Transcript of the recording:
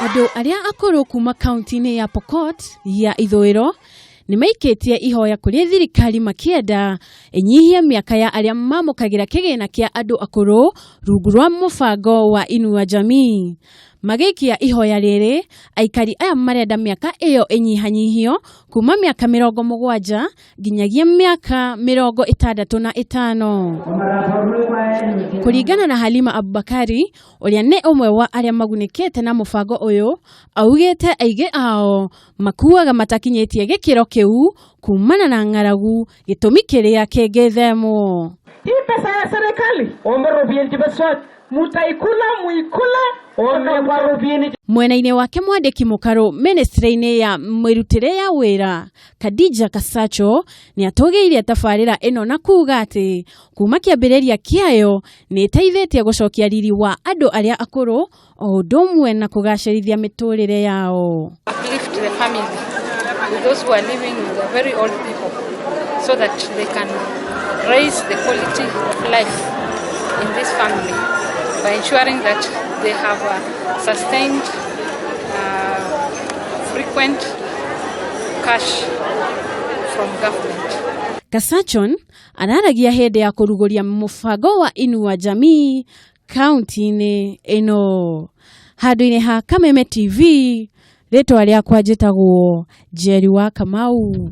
Andũ arĩa akũrũ kuma kaunti-inĩ ya Pokot ya ithũĩro nĩ maikĩtie ihoya kũrĩ thirikari makĩenda ĩnyihie mĩaka ya arĩa mamũkagĩra kĩgĩna kĩa andũ akũrũ rungu rwa mũbango wa Inua Jamii. Magĩikia ihoya rĩrĩ, aikari aya marenda mĩaka ĩyo ĩnyihanyihio kuma mĩaka 70 nginyagia mĩaka 65. Kũringana na Halima Abubakari, ũrĩa nĩ ũmwe wa arĩa magunĩkĩte na mũbango ũyũ, augĩte aingĩ ao makuaga matakinyĩtie gĩkĩro kĩu kumana na ng'aragu, gĩtũmi kĩrĩa kĩngĩthemwo. Hii pesa ya serikali mutaikula muikule. Mwena-inĩ wake mwandĩki mũkarũ ministry-inĩ ya mĩrutĩre ya wĩra Khadija Kasacho nĩ atũgĩirie tabarĩra ĩno na kuga atĩ kuma kĩambĩrĩria kĩayo nĩ ĩteithĩtie gũcokia riri wa andũ arĩa akũrũ o ũndũ ũmwe na kũgacĩrithia mĩtũrĩre yao. Uplift the family with those who are living with the very old people so that they can raise the quality of life in this family by ensuring that they have a sustained frequent cash from government. Kasachon araragia hĩndĩ ya kũrugũria mũbango wa Inua Jamii kaunti-inĩ ĩno. Handũ-inĩ ha Kameme TV, rĩtwa rĩakwa njĩtagwo Njeri wa Kamau.